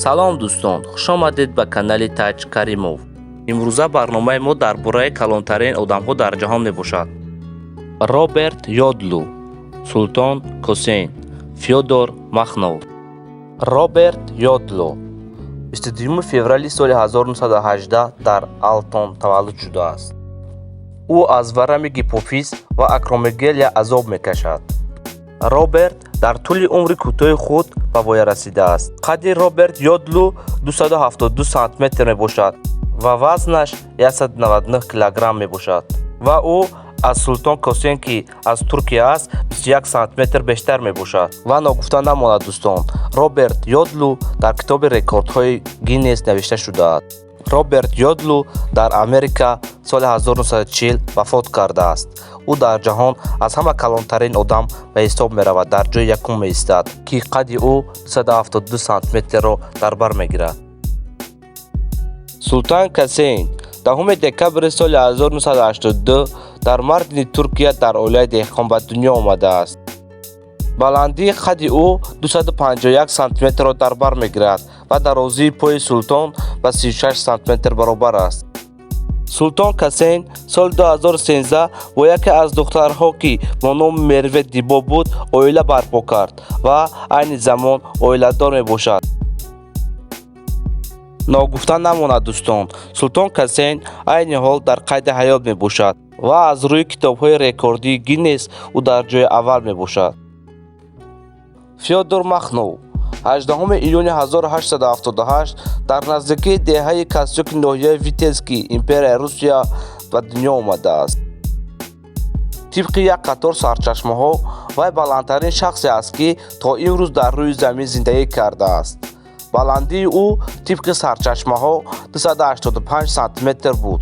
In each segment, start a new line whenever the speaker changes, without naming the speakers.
Салом, дӯстон, хушомадед ба канали Таҷ Каримов. Имрӯза барномаи мо дар бораи калонтарин одамҳо дар ҷаҳон мебошад. Роберт Йодлу, Султон Косен, Фёдор Махнов. Роберт Йодлу 22 феврали соли 1918 дар Алтон таваллуд шудааст. Ӯ аз варами гипофиз ва акромегалия азоб мекашад. Роберт дар тӯли умри кӯтоҳи худ ба воя расидааст. Қадди Роберт Йодлу 272 сантиметр мебошад ва вазнаш 199 килограмм мебошад ва ӯ аз Султон Косен, ки аз Туркия аст, 21 сантиметр бештар мебошад. Ва ногуфта намонад, дӯстон, Роберт Йодлу дар китоби рекордҳои Гиннес навишта шудааст. Роберт Йодлу дар Америка соли 1940 вафот кардааст. Ӯ дар ҷаҳон аз ҳама калонтарин одам ба ҳисоб меравад, дар ҷои якум меистад, ки қадди ӯ 272 сантиметрро дар бар мегирад. Султан Касейн 10 декабри соли 1982 дар Мардини Туркия дар оилаи деҳқон ба дунё омадааст. Баландии қадди ӯ 251 сантиметрро дар бар мегирад ва дарозии пои Султон ба 36 сантиметр баробар аст. Султон Касейн соли 2013 бо яке аз духтарҳо, ки бо номи Мерве Дибо буд, оила барпо кард ва айни замон оиладор мебошад. Ногуфта намонад, дӯстон, Султон Касейн айни ҳол дар қайди ҳаёт мебошад ва аз рӯи китобҳои рекордии Гиннес ӯ дар ҷои аввал мебошад. Фёдор Махнов 18 июни 1878 дар наздикии деҳаи Касёки ноҳияи Витебский империяи Русия ба дунё омадааст. Тибқи як қатор сарчашмаҳо, вай баландтарин шахсе аст, ки то имрӯз дар рӯи замин зиндагӣ кардааст. Баландии ӯ тибқи сарчашмаҳо 285 сантиметр буд.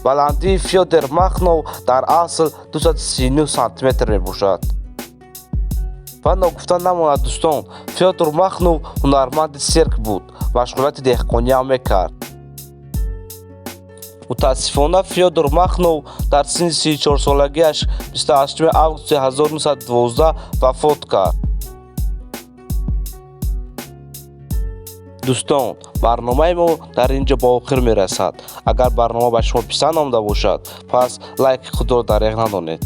Баландии Фёдор Махнов дар асл 239 сантиметр мебошад. Ва ногуфта намонад, дӯстон, Фёдор Махнов ҳунарманди сирк буд, машғулияти деҳқониам мекард. Мутаассифона, Фёдор Махнов дар синни 34-солагиаш 28 августи 1912 вафот кард. Дӯстон, барномаи мо дар ин ҷо ба охир мерасад. Агар барнома ба шумо писанд омада бошад, пас лайки худро дареғ надонед.